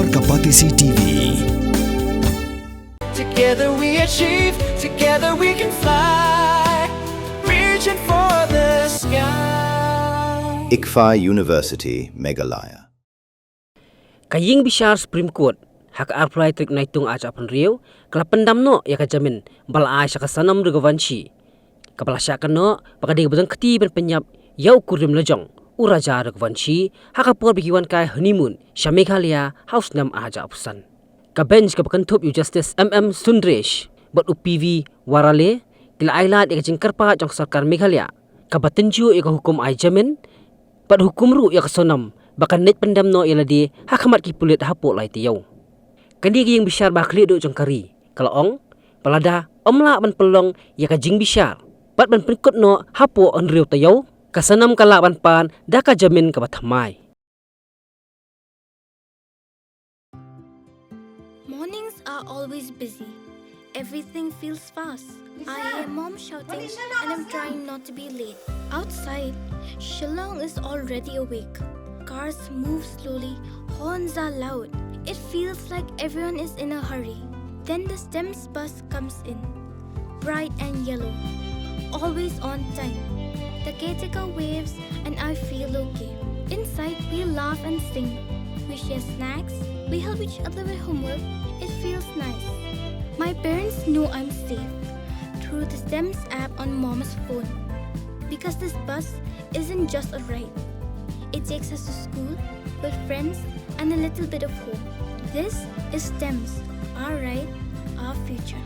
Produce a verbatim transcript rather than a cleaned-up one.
Ka Batesi T V. Together we achieve, together we can fly. Reaching for the sky. ICFAI University, Meghalaya. Ka ïing bishar Supreme Court ha ka arphew lai tarik Naitung arhajar arphew hynriew ka la pyndam noh ïa ka jamin ba la ai sha ka Sonam Raghuvanshi, kaba la shah kynnoh ba ka dei kaba jong ka kti ban pynïap ïa u kurim lajong, u Raja Raghuvanshi, ha ka por ba ki wan kai honeymoon sha Meghalaya ha u snem arhajar arphew san. Ka bench kaba kynthup ïa u Justice M M Sundresh bad u P V Varale ki la ai lad ïa ka jingkyrpad jong ka sorkar Meghalaya kaba tynjuh ïa ka hukum ai jamin bad hukum ruh ïa ka Sonam ba kan leit pyndam noh ïa lade ha khmat ki pulit hapoh lai taïew. Kane ka ïing bishar ba khlieh duh jong ka ri ka la ong ba lada ym lah ban pynlong ïa ka jingbishar bad ban pynkut noh hapoh hynriew taïew, ka Sonam ka lah ban pan da ka jamin kaba thymmai. Mornings are always busy. Everything feels fast. I hear mom shouting and I'm trying not to be late. Outside, Shillong is already awake. Cars move slowly, horns are loud. It feels like everyone is in a hurry. Then the STEMS bus comes in. Bright and yellow. Always on time. The caretaker waves and I feel okay. Inside, we laugh and sing. We share snacks. We help each other with homework. It feels nice. My parents know I'm safe through the STEMS app on mom's phone. Because this bus isn't just a ride, it takes us to school, with friends, and a little bit of home. This is STEMS, our ride, our future.